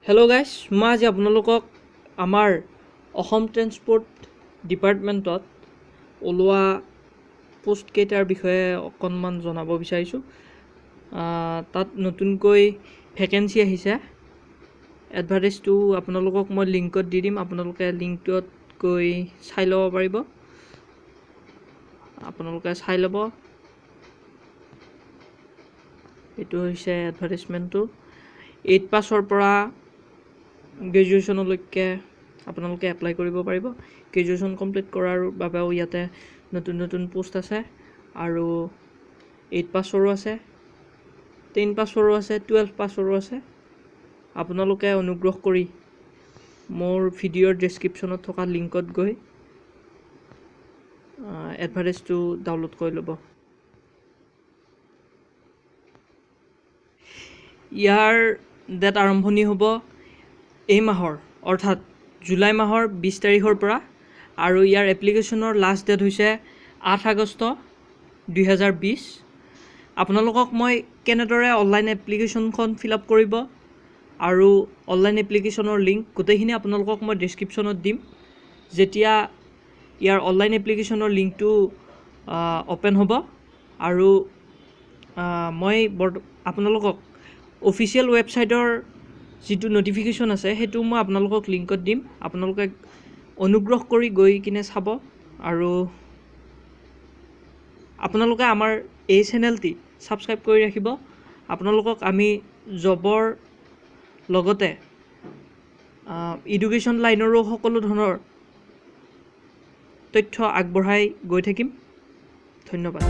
Hello' গাইছ, মই আজি আপোনালোকক আমাৰ অসম ট্ৰেন্সপৰ্ট ডিপাৰ্টমেণ্টত ওলোৱা পোষ্টকেইটাৰ বিষয়ে অকণমান জনাব বিচাৰিছোঁ। তাত নতুনকৈ ভেকেঞ্চি আহিছে। এডভাৰটাইজটো আপোনালোকক মই লিংকত দি দিম, আপোনালোকে লিংকটোত গৈ চাই ল'ব পাৰিব। আপোনালোকে চাই ল'ব। এইটো হৈছে এডভাৰটাইজমেণ্টটো। 8 পাছৰ পৰা গ্ৰেজুৱেশ্যনলৈকে আপোনালোকে এপ্লাই কৰিব পাৰিব। গ্ৰেজুৱেশ্যন কমপ্লিট কৰাৰ বাবেও ইয়াতে নতুন নতুন পোষ্ট আছে আৰু 8 পাছৰো আছে, 10 পাছৰো আছে, 12 পাছৰো আছে। আপোনালোকে অনুগ্ৰহ কৰি মোৰ ভিডিঅ'ৰ ডেছক্ৰিপশ্যনত থকা লিংকত গৈ এডভাৰটাইজটো ডাউনলোড কৰি ল'ব। ইয়াৰ ডেট আৰম্ভণি হ'ব এই মাহৰ, অৰ্থাৎ জুলাই মাহৰ 20 তাৰিখৰ পৰা আৰু ইয়াৰ এপ্লিকেশ্যনৰ লাষ্ট ডেট হৈছে 8 আগষ্ট 2020। আপোনালোকক মই কেনেদৰে অনলাইন এপ্লিকেশ্যনখন ফিল আপ কৰিব আৰু অনলাইন এপ্লিকেশ্যনৰ লিংক গোটেইখিনি আপোনালোকক মই ডেছক্ৰিপশ্যনত দিম। যেতিয়া ইয়াৰ অনলাইন এপ্লিকেশ্যনৰ লিংকটো অ'পেন হ'ব আৰু মই আপোনালোকক অফিচিয়েল ৱেবছাইটৰ যিটো ন'টিফিকেশ্যন আছে, সেইটো মই আপোনালোকক লিংকত দিম। আপোনালোকে অনুগ্ৰহ কৰি গৈ কিনে চাব আৰু আপোনালোকে আমাৰ এই চেনেলটি ছাবস্ক্ৰাইব কৰি ৰাখিব। আপোনালোকক আমি জবৰ লগতে এডুকেশ্যন লাইনৰো সকলো ধৰণৰ তথ্য আগবঢ়াই গৈ থাকিম। ধন্যবাদ।